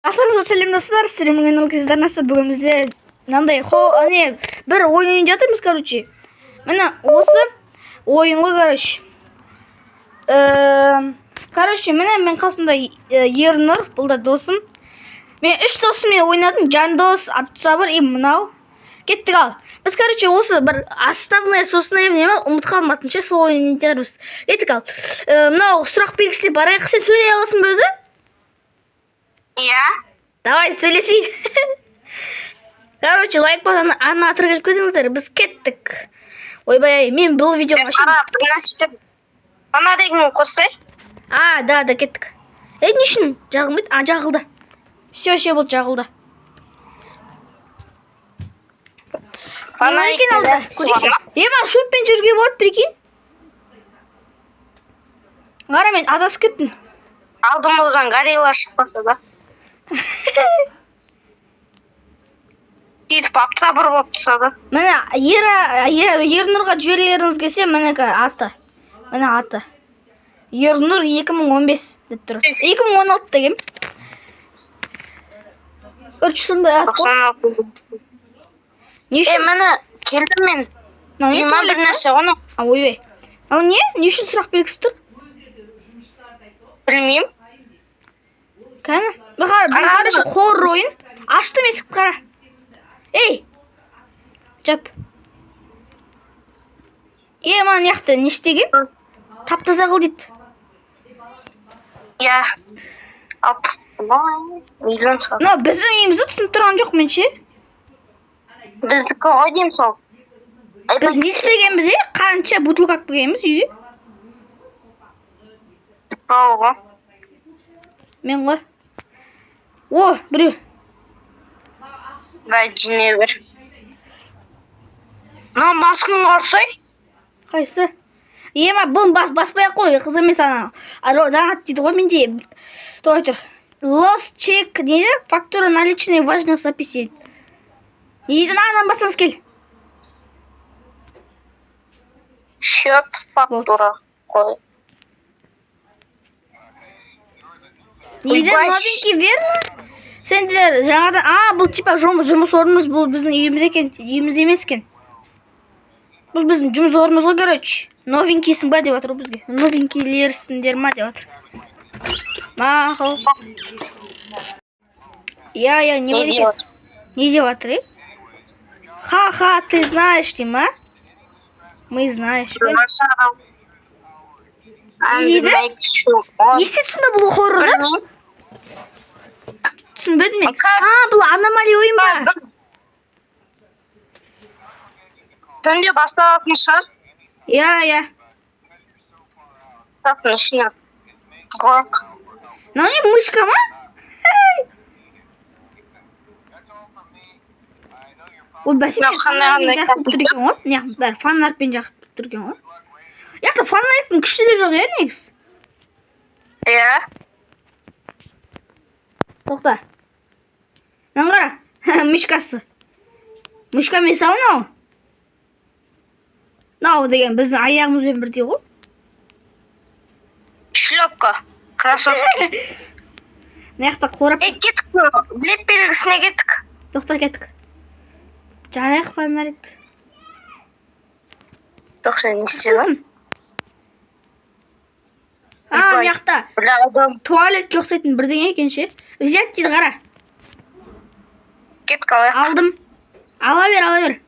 Аттарыңызға сәлем, достар! Сіздермен Нұркиздар арнасы. Бүгін бізде мынандай не бір ойын ойнап жатырмыз, короче. Міне, осы ойын ғой, короче. Короче, міне, мен қасымда Ернұр, бұл да досым. Мен үш досыммен ойнадым: Жандос, Абдысабыр и мынау. Кеттік. Ал біз, короче, осы бір основная сосын не ма, ұмытып қалдым атын ше, сол ойын ойнап жатырмыз. Кеттік. Ал мынау сұрақ белгісіне барайық. Сен сөйлей аласың ба өзі? Иә. Давай, сөйлесейік. Короче, лайк басып, ана тіркеліп кетіңіздер. Біз кеттік. Ойбай, ай, мен бұл видеоға вообще Қара, бір нәрсе, фонаригін қоссай. А, да, кеттік. Ей, не үшін жағылмайды? А, жағылды. Все, все, болды, жағылды. Не бар екен алда? Көрейікші. Е, мына шөппен жүруге болады, прикинь. Қара, мен адасып кеттім. Алдымыздан горилла шықпаса да. Сөйтіп абсабыр болып тұрса да. Міне, Ернұрға жібергілеріңіз келсе, міне аты. Міне аты. Ернұр 2015 деп тұр. 2016 деген. Короче, сондай ат қой. 96. Не Е, үшін? Міне, келдім мен. Мынау не, Үйіме туалет бір па? нәрсе ғой. А, ойбай. Мынау не? Не үшін сұрақ белгісі тұр? Білмеймін. Кәні. Бұл қара, бұл, Қара. короче, хоррор ойын. Аштым есікті, қара. Ей! Жап. Е, мына жақта не істеген? Тап-таза қыл дейді. Иә. 60 миллион шығар. Мынау біздің үйімізді түсініп тұрған жоқ мен ше. Біздікі ғой деймін сол. Біз не істегенбіз, е? Қанша бутылка алып келгенбіз үйге? Сол ғой. Мен ғой. О, біреу. Дай, жинай бер. Мына масканы қарасай. Қайсы? Е, ма, бұны баспай ақ қой, қыз емес ана. Донат дейді ғой менде. Той тұр. Lost чек не дейді? Фактура наличные важных записей. Не дейді? Мынаны басамыз, кел. Счет, фактура. Қой. Не дейді? Ойбай. Новенький, верно? Сендер жаңадан. А, бұл типа жұмыс орнымыз, бұл біздің үйіміз екен, үйіміз емес екен. Бұл біздің жұмыс орнымыз ғой, короче. Новенькийсің ба деп жатыр ғой бізге. Новенькийлерсіңдер ма деп жатыр. Мақұл. Иә, иә, не Не бар деп екен? отыр? Не деп жатыр, е? Ха-ха, ты знаешь, дей ма? Мы знаешь. And Не дейді? make sure. Не істеді сонда бұл хоррорда? Білмеймін. Түсінбедім мен. Как? А, бұл аномалия ойын ба? Түнде басталатын шығар. Иә. Шкафтың ішіне тығылайық. Мынау не, мышка ма? Ой, бәсе, Мынау қандай фонарьмен қандай жағып тұр екен ғой. Мына жақта бәрі фонарьмен жағып тұр екен ғой. Жақта фонарьтың күші де жоқ, иә, негізі. Иә. Тоқта. Мынаны қара. Мышкасы. Мышка емес ау мынау. Мынау деген біздің аяғымызбен бірдей ғой. Шлепка. Кроссовки. Мына жақта қорап. Е, кеттік. Леп белгісіне кеттік. Тоқта, кеттік. Жарайық фонарикті. Жоқ, сен не істедің? А, мына Ойбай. жақта Бля, адам. туалетке ұқсайтын бірдеңе екен ше. Взять дейді, қара. Кеттік, алайық. Алдым. Ала бер, ала бер.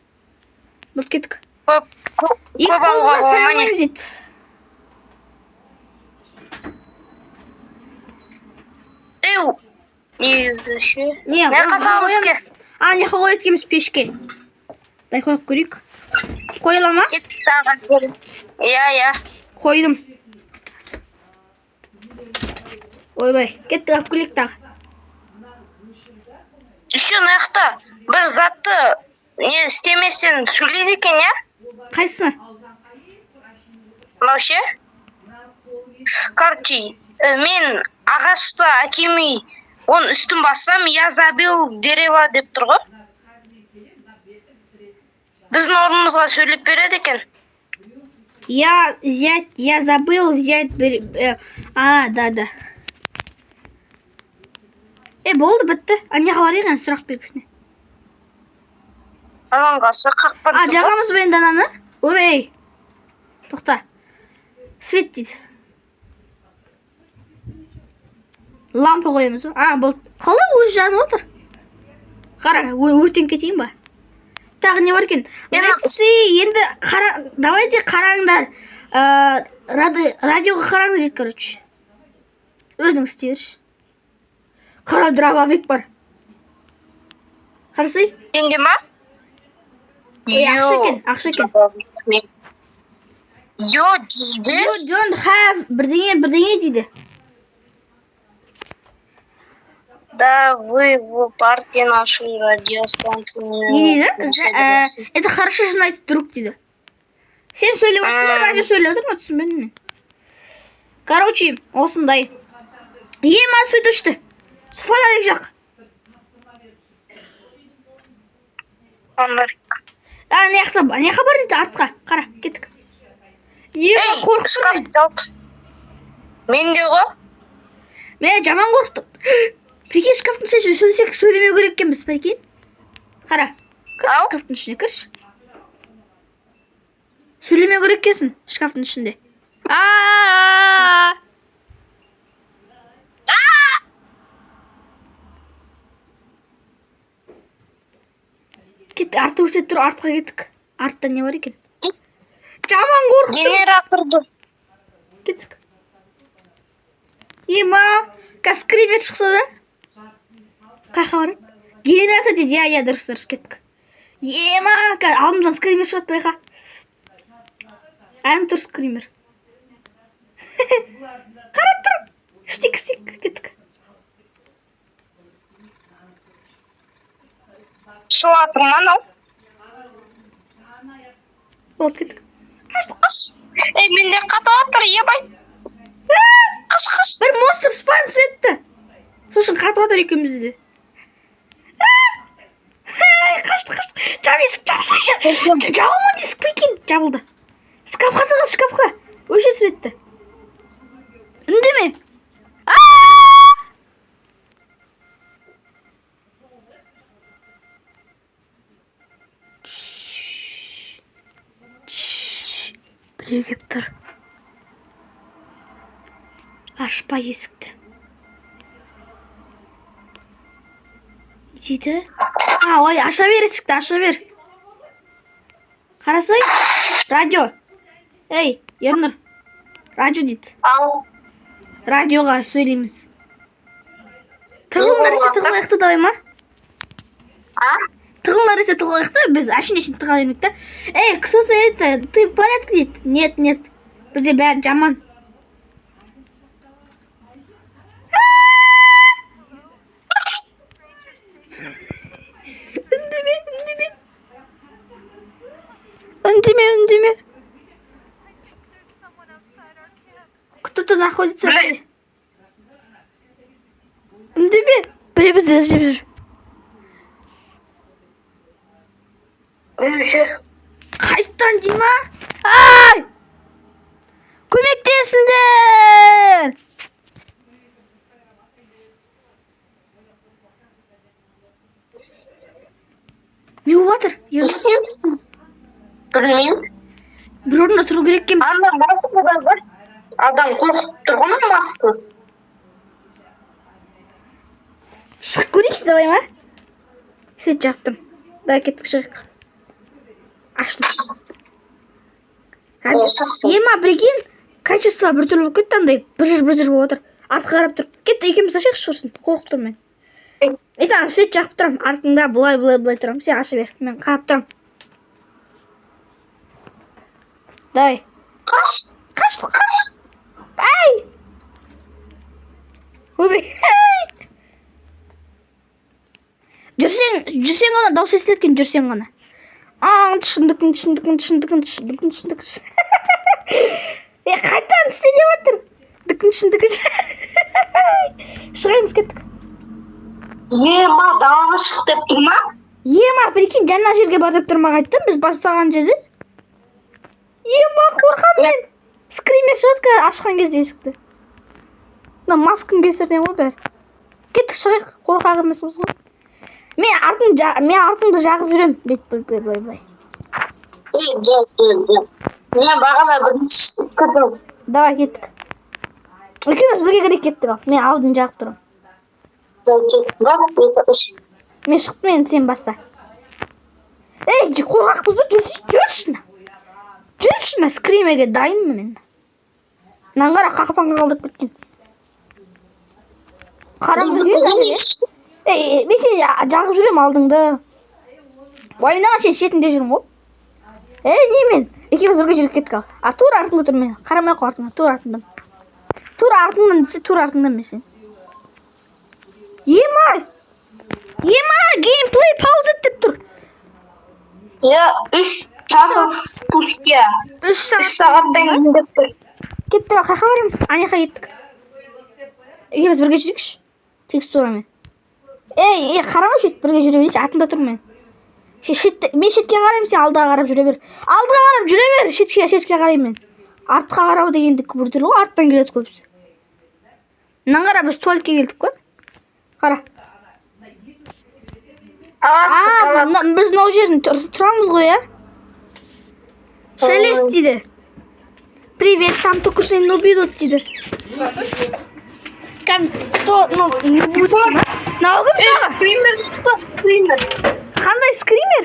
Болды, кеттік. Көп, көп, Екі көп алуға қолға бола сая ма, не? алмаймыз дейді. Ей, негізі ше. Не, Мына оны жаққа саламыз. қоямыз. А, мына жаққа қояды екенбіз, пешке. Дай қойып көрейік. Қойыла ма? Кеттік тағы. Иә. Қойдым. Ойбай, кеттік, алып келейік тағы. Еще мына жақта бір затты не істемесең, сөйлейді екен, иә? Қайсысы? Мынау ше? Короче, мен ағашты әкелмей, оның үстін бассам, «я забил дерево» деп тұр ғой. Біздің орнымызға сөйлеп береді екен. Я взять, я забыл взять. А, да. Е, болды, бітті. Ана жаққа барайық енді, сұрақ белгісіне. Алаңғасы қақпан А, тұр ғой. жағамыз ба енді ананы? Ойбай. Тоқта. Свет дейді. Лампа қоямыз ба? А, болды. Қалай өзі жанып отыр? Қара, өртеніп кетейін ба? Тағы не бар екен? Мен- Let's see, енді қара, давайте қараңдар. Радиоға қараңдар дейді, короче. Өзің істей берші. Қара, дробовик бар. Қарасай. Сенде ма? Ей, ақша екен, ақша екен. Йо, жүз You бес. don't have бірдеңе бірдеңе дейді. Да, вы в парке нашей радиостанции. Не дейді? Это хорошо знать друг дейді. Сен сөйлеп отырсың ба, радио сөйлеп отыр ма, түсінбедім мен. Короче, осындай. Ема, свет өшті. Фонарик жақ. Фонарик. А, ана жақта, ана жаққа бар дейді, артқа. Қара, кеттік. Ема, Ей, қорықтым шкаф мен. жауып. Менде ғой. Мен жаман қорықтым. Прикинь, шкафтың ішінде сөйлесек, сөйлемеу керек екенбіз, прикинь. Қара, кірші Ау. шкафтың ішіне, кірші. Сөйлемеу керек екенсің шкафтың ішінде. А-а-а! Кеттік, артты көрсетіп тұр, артқа кеттік. Артта не бар екен? Жаман қорықтым. Генераторды. Кеттік. Ема, қазір скример шықса да? Қаяққа барады? Генератор дейді, иә, иә, дұрыс, дұрыс, кеттік. Ема, қазір алдымыздан скример шығады, байқа. Ән тұр скример. Қарап тұр. Істейік, істейік, кеттік. Шығып жатыр ма анау? Болды, кеттік. Қаш, қаш. Ей, менде қатып жатыр, ебай. Қаш, қаш. Бір монстр спам етті. Сол үшін қатып жатыр екеумізді де. Ай, қашты, қашты. Жап есік, жапсайшы. Жабылмады есік, прикинь. Жабылды. Шкафқа тығыл, шкафқа. Өшір светті. Үндеме. А! Біреу келіп тұр. Ашпа есікті. Не дейді? А, ой, аша бер есікті, аша бер. Қарасай, радио. Ей, Ернұр. Радио дейді. Ау. Радиоға сөйлейміз. Тығылыңдар десе тығылайық та, давай ма? А? Тығылыңдар десе тығылайық та, біз әшейін әшейін тыға бермейік та. Ей, кто-то это, ты в порядке дейді. Нет, нет. Бізде бәрі жаман. Үндеме, үндеме. Үндеме, үндеме. Кто-то находится. Блин. Үндеме. Біреу бізді іздеп жүр. Өшір. Қайттан дей ма? Ай! Көмектесіңдер! Не болып жатыр? Не істеймісің? Білмеймін. Бір орында тұру керек екенбіз. Анда маска да бар. Адам қорқып тұр ғой ана маска. Шығып көрейікші, давай ма? Свет жақтым. Давай, кеттік, шығайық. Аштым. Е, шықсын. Ема, прикинь, качество біртүрлі болып кетті, андай бір бір болып отыр. Артқа қарап тұр. Кетті, екеуміз ашайықшы құрсын. Қорқып тұрмын мен. Мен саған свет жағып тұрамын. Артыңда былай былай былай тұрамын. Сен аша бер. Мен қарап тұрамын. Давай. Қаш. Қаш, қаш. Ай! Ойбай. Жүрсең, жүрсең ғана дауыс естіледі екен, жүрсең ғана. Аң, тышындыкын, тышындыкын, тышындыкын, тышындыкын, тышындыкын. Е, қайтадан істе деп жатыр. Дікін, тышындыкын. Шығаймыз, кеттік. Ема, далаға шық деп тұр ма? Ема, прикинь, жаңа жерге бар деп тұр ма қайттым, біз бастаған жерде. Ема, қорқамын мен. Скример шығады қазір ашқан кезде есікті. Мына масканың кесірінен ғой бәрі. Кеттік, шығайық, қорқақ емеспіз ғой. Мен артымды жағып жүремін. Бет былай, былай, былай, былай. Ей, жок, жок, жок. Мен бағана бірінші кірдім. Давай, кеттік. Екеуміз бірге кірейік, кеттік ал. Мен алдын жағып тұрамын. Кеттік. Бір, екі, үш. Мен шықтым, енді сен баста. Ей, қорқақпыз ба? Жүрсей, жүрші. Жүрші, скримерге дайынмын мен. Мынаны қара, қақпанға қалдырып кеткен. Қарап Біз жүрген бүгін мәселе. Ей, ей, мен сені жағып жүремін алдыңды. Уайымдама, сен шетінде жүрмін ғой. Ей, не мен? Екеуміз бірге жүріп кеттік ал. А тура артыңда тұр мен. Қарамай ақ қой артыңа, тура артыңда. Тура артыңнан десе, тура артыңдан мен сен. Ема! Ема, геймплей пауза деп тұр. Иә, 3 часов спустя. Үш Үш сағат. сағаттан кейін деп тұр. Кеттік ал, қаяққа барамыз? Ана жаққа кеттік. Екеуміз бірге жүрейікші. Текстурамен. Ей, ей, қарама, шет, бірге жүре берейікші. Артында тұрмын мен. Мен шетке қараймын, сен алдыға қарап жүре бер. Алдыға қарап жүре бер, шетке қараймын мен. Артқа қарау дегенді біртүрлі ғой, арттан келеді көбісі. Мынаны қара, біз туалетке келдік қой. Қара. А, біз мынау жерін тұрамыз ғой, иә? Шелест дейді. Привет, там только что не убьют дейді. Кәм, кто, ну, не будет дейді. Мынау кім Ей, тағы? скример шықты, скример. Қандай скример?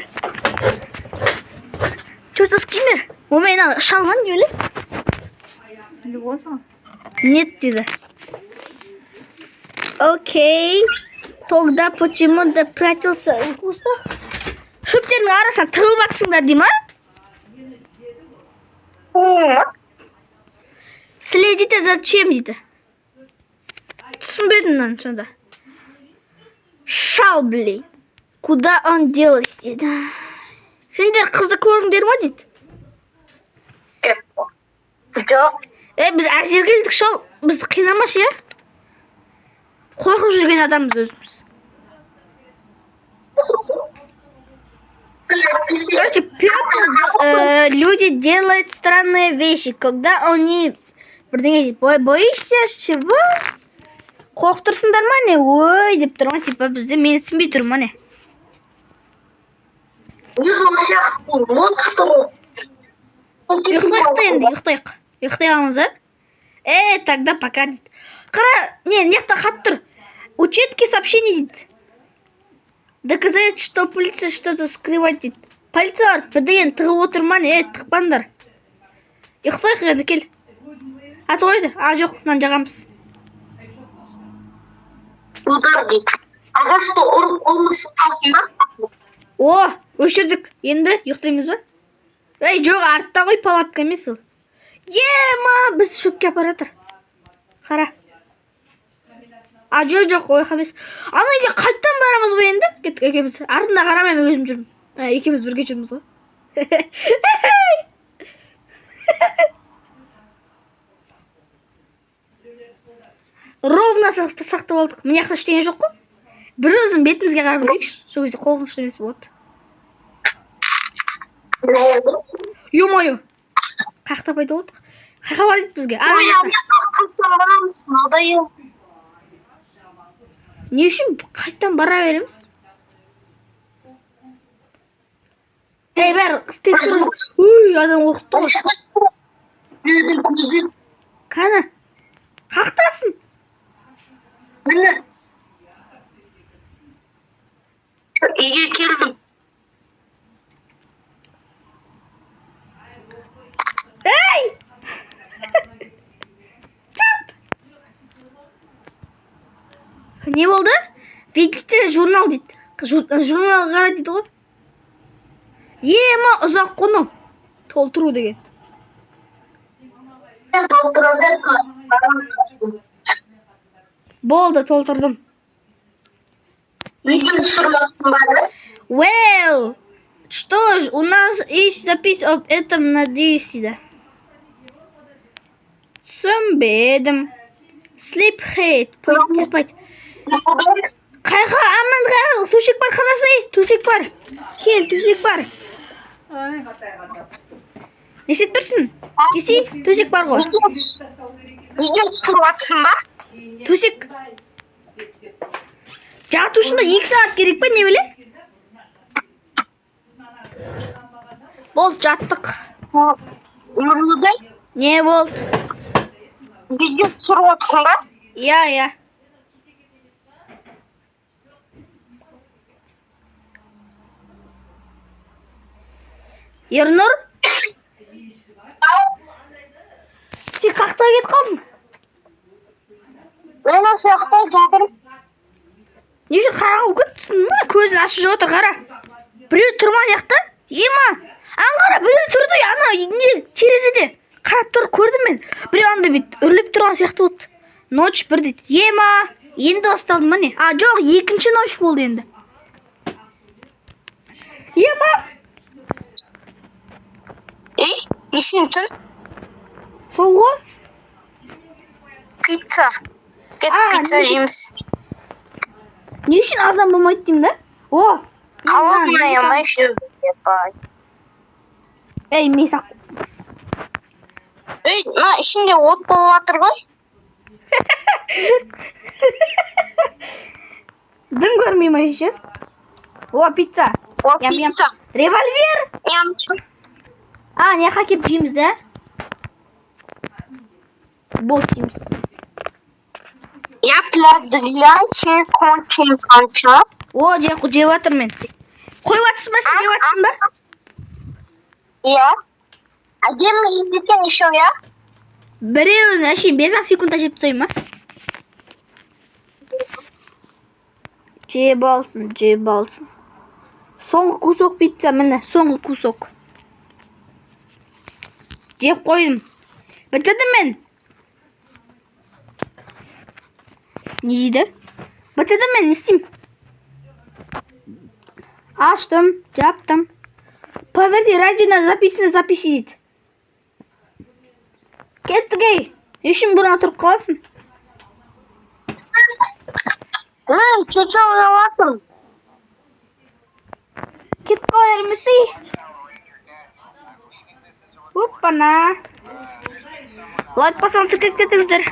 Че за скример? Омай, мынау шалған не біле? Нет дейді. Окей. Тогда почему ты прятался в кустах? Шөптердің арасына тығылып жатсыңдар дей ма? Следите зачем дейді. Түсінбедім мынаны сонда. Шал, блин. Куда он делась дейді. Сендер қызды көрдіңдер ма дейді. Жоқ. Е, біз әзер келдік, шал. Бізді қинамашы, иә? Қорқып жүрген адамбыз өзіміз. Короче, Пётр, люди делают странные вещи, когда они бірдеңе дейді. Боишься чего? Қорқып тұрсыңдар ма не? Ой, деп тұр ма, типа бізде мені түсінбей тұр ма не? Өзі ол сияқты монстр ғой. Ұйықтайық та енді, ұйықтайық. Ұйықтай аламыз, а? Э, тогда пока дейді. Қара, не, мына жақта хат тұр. Учетки сообщений дейді. Доказать, что полиция что-то скрывает дейді. Полициялар бірдеңені тығып отыр ма не? Е, тықпаңдар. Ұйықтайық енді, кел. Ат қойды. А, жоқ, мынаны жағамыз. Удар дейді. Ағашты ұрып болмысы қалсын ба? О, өшірдік. Енді ұйықтаймыз ба? Ей, жоқ, артта ғой, палатка емес ол. Ема, біз шөпке апара жатыр. Қара. А, жоқ, жоқ, ол жаққа емес. Ана үйге қайттан барамыз ғой енді? Кеттік екеуміз. Артында қарамаймын, өзім жүрмін. Ә, екеуміз бірге жүрміз ғой. Ровно сақтап алдық. Мына жақта ештеңе жоқ қой. Бір өзің бетімізге қарап жүрейікші. Сол кезде қорқынышты емес болады. Ё-моё. Қаяқта пайда болдық? Қаяққа бар дейді бізге? А, Ой, мына ана жақта. жаққа қайтадан барамыз, надоел. Не үшін қайттан бара береміз? Ей, бәрі тексеру. Ой, адам қорқытты ғой. Біреудің көзі. Қане? Қақтасың? Міне. Үйге келдім. Ей! Чап! Не болды? Видите, журнал дейді. Журналға қара дейді ғой. Ема, ұзақ қой мынау. Толтыру деген. Мен толтыра бер. Болды, толтырдым. Үйден түсірмепсің ба әлі? Well, что ж, у нас есть запись об этом, надеюсь, да. Түсінбедім. Sleep hate, пойти спать. Қайға, аман, төсек бар, қарасай, төсек бар. Кел, төсек бар. Не істеп тұрсың? Есей, төсек бар ғой. Видео түсіріп жатсың ба? Төсек. Жату үшін де 2 сағат керек па, не біле? Болды, жаттық. Нұрлыдай, Не болды? видео түсіріп отырсың ба? Иә, иә. Ернұр, сен қақта кетіп қалдың? Мен осы жақта жатырмын. Не үшін қараңғы болып кеттің? Мына көзін ашып жатыр, қара. Біреу тұр ма ана жақта? Ема, ана қара, біреу тұрды ана не терезеде. Қарап тұр, көрдім мен. Біреу анда бүйтіп үрлеп тұрған сияқты болды. Ночь бір дейді. Ема, енді басталды ма не? А, жоқ, екінші ночь болды енді. Ема, Ей, не үшін түн? сол ғой. Пицца. Кетіп А, пицца не- жейміз. Не үшін азан болмайды деймін да? О, Холодная ма еще? Ей, мен сақ. Ей, мына ішінде от болып жатыр ғой. Дым көрмей ма еще? О, пицца. О, Ям, ям. пицца. Револьвер. Ням. А, не келіп жейміз да? Болды, жейміз. Я плядлячий кончен конча. О, жеп жеп жатырмын мен. Қойып жатсың ба, сен жеп жатсың ба? Иә. Әдемі жейді екен еще, иә? Біреуін әшейін 5-ақ секундта жеп тастаймын ба? Жеп алсын, жеп алсын. Соңғы кусок пицца, міне, соңғы кусок. Жеп қойдым. Бітірдім мен. Не дейді? Бітірдім мен, не істеймін? Аштым, жаптым. Поверьте, радио на записано записи дейді. Кеттік ей. Не үшін бұрын отырып қаласың? Мен чуча ойнап жатырмын. Кетіп қала бермесе. Оппана. Лайк бассаң, тіркеліп кетіңіздер.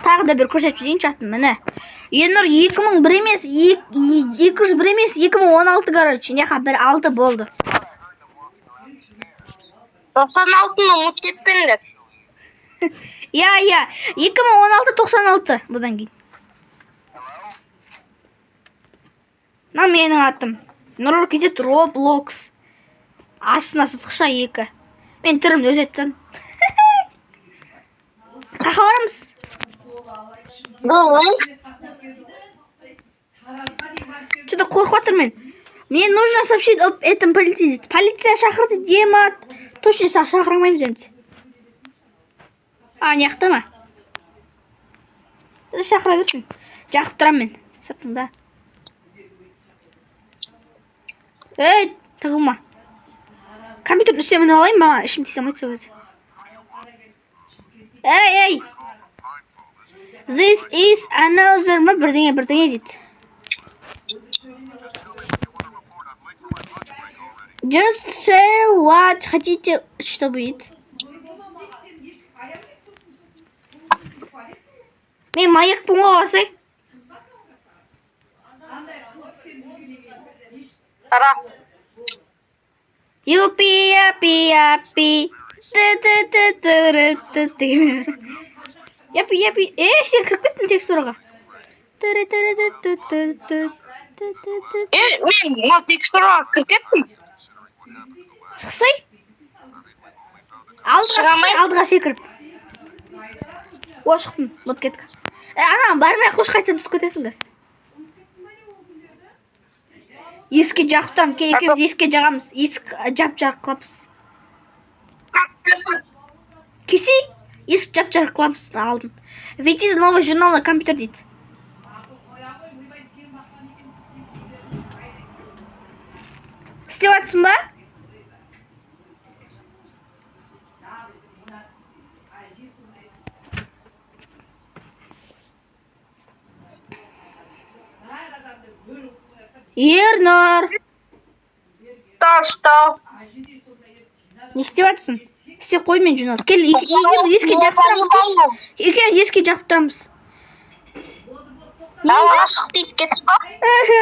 Тағы да бір көрсетіп жіберейінші атын, міне. Ернұр 2001 емес, 201 емес, 2016, короче. Неқа бір алты болды. 96-ны ұмытып кетпеңдер. Иә, иә. 2016 96 бұдан кейін. Мына менің атым. Нұрлы KZ Roblox. Астына сызықша 2. Мен түрімді өзгертіп тастадым. Қаяққа барамыз? Бұл не? Что-то қорқып жатырмын мен. Мне нужно сообщить об этом полиции дейді. Полиция шақыр дейді. Ема, точно шақыра алмаймыз енді. А, мына жақта ма? Шақыра берсін. Жағып тұрамын мен. Сыртында. Ей, тығылма. Компьютердің үстіне мініп алайын, маған ішім тисе алмайды сол кезде. Ей, ей. This is another ма бірдеңе бірдеңе дейді. Just say what хотите, что будет. Мен маякпын ғой, қарасай. Қара. Юпи, япи, япи. Ты ты ты ты ты ты. Япи, япи. Е, сен кіріп кеттің текстураға. Тыры тыры ты ты ты ты ты ты ты. Е, мен мына текстураға кіріп кеттім. Шықсай. Алдыға Шыға шықсай, алмаймын. алдыға секіріп. О, шықтым. Вот кеттік. Е, ана бармай ақ қойшы, қайтадан түсіп кетесің қазір. Есікке жағып тұрамын. Кел, екеуміз есікке жағамыз. Есік жап жарық қыламыз. Кесей, есік жап жарық қыламыз алдын. Введите новый журнал на компьютер дейді. Істеп жатсың ба? Ернұр, Что, что? не істеп жатсың? Істеп қой мен журнал. Кел, екеуміз есікке Не жағып тұрамыз. понимаю. Екеуміз есікке жағып тұрамыз. Не? Далаға шық дейді, кетіп па. Эхе,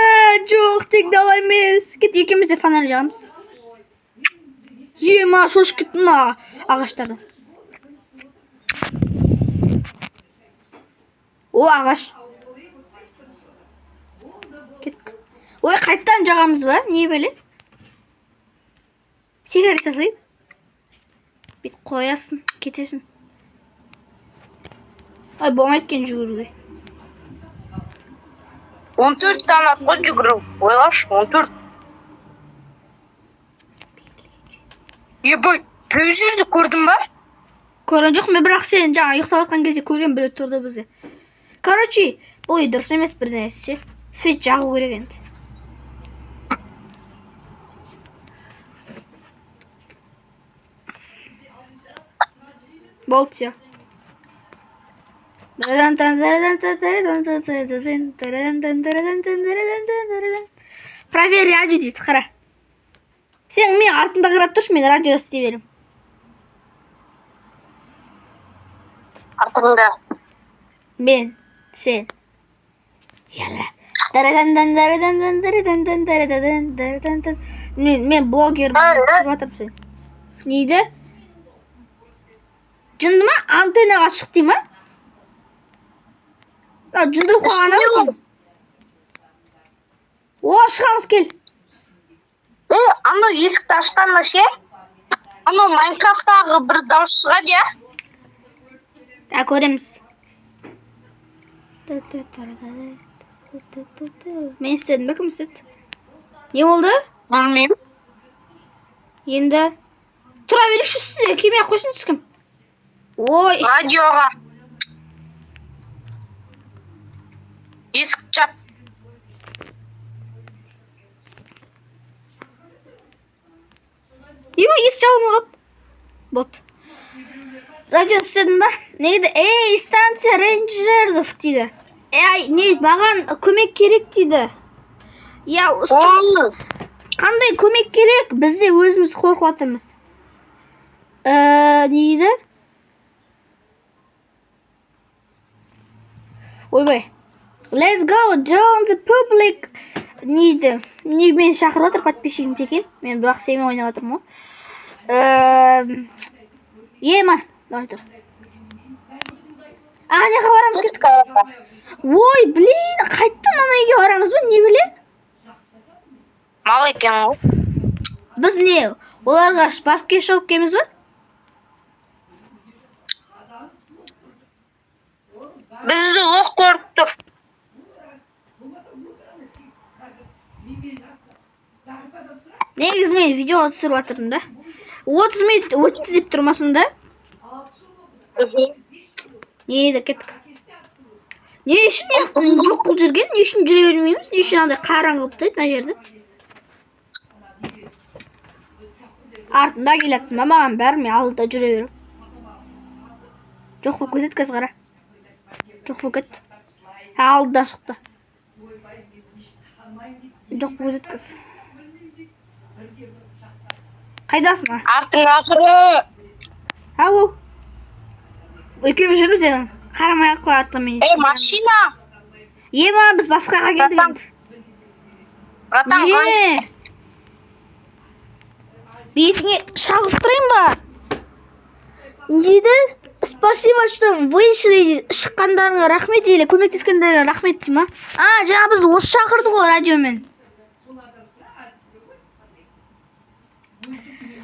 жоқ, тек дала емес. Кет, екеуміз де фонарь жағамыз. Ема, шошып кеттім мына ағаштардан. О, ағаш. Кеттік. Ой, қайтадан жағамыз ба? Не бәле? Сигарет жасайын. Бүйтіп қоясың, кетесің. Ай, болмайды екен жүгіруге. 14 таң ат қой жүгіру. Ойлашы, 14. Ебай, біреу жүрді, көрдің ба? Көрген жоқпын мен, бірақ сен жаңа ұйықтап жатқан кезде көрген, біреу тұрды бізде. Короче, бұл үй дұрыс емес бір нәрсе ше. Свет жағу керек енді. Болды, все. Проверь радио дейді, қара. Сен мен артымда қарап тұршы, мен радио істей беремін. Артыңда. Мен, сен. Яла. Тарадан тарадан тарадан тарадан тарадан. Мен блогер Ай, ай. жатырмын сен. Не дейді? Жынды ма? Антеннаға шық дей ма? А, жынды болып қалған Ішінде адам. О, шығамыз, кел. Е, анау есікті ашқанда ше? Анау Майнкрафттағы бір дауыс шығады, иә? А, көреміз. Мен істедім бе, кім істеді? Не болды? Білмеймін. Енді тұра берейікші үстінде, келмей ақ қойсын ешкім. Ой, Радиоға. Есік жап. Ема, есік жабылмай қалды. Болды. Радио істедің ба? Не дейді? Ей, станция рейнджеров дейді. Ей, не, маған көмек керек дейді. Я, О, қандай көмек керек? Біз де өзіміз қорқып жатырмыз. Не дейді? Ойбай. Let's go, join the public. Не дейді? Не, мені шақырып жатыр подписчигім екен. Мен бірақ сенімен ойнап жатырмын ғой. Ема, давай тұр. А, не барамыз, кеттік. Ой, блин, қайттан ана үйге барамыз ба? Не біле? Мал екен ғой. Біз не, оларға барып келіп шауып келеміз ба? Бізді лох көріп тұр. Негізі мен видео түсіріп жатырмын да. 30 минут өтті деп тұр ма сонда? Не еді, кеттік. Не үшін не жоқ қылып жүрген? Не үшін жүре бермейміз? Не үшін андай қараңғы қылып тастайды мына жерді? Артында келе жатсың ба, маған бәрі, мен алдыда жүре беремін. Жоқ болып кетеді қазір, қара. Жоқ болып кетті. Ha, алдыдан шықты. Жоқ болып кетеді қазір. Қайдасың, а? Артыңа қара. Ау. Екеуміз жүрміз енді. Қарамай ақ қой артына мен. Ей, машина. Ема, біз басқаға келдік Братан, енді. Братан, қанша? Не? Бетіңе шағыстырайын ба? Не дейді? Спасибо, что вышли. Шыққандарыңа рахмет или көмектескендеріңе рахмет дей ма? А, жаңа біз осы шақырды ғой радиомен.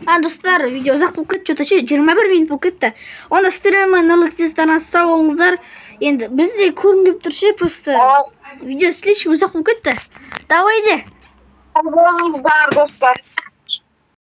А, достар, видео ұзақ болып кетті, что-то ше, 21 минут болып кетті. Онда сіздермен Нұрлы сау болыңыздар. Енді біз де көргім келіп тұр ше, просто видео слишком ұзақ болып кетті. Давайте. Сау болыңыздар, достар.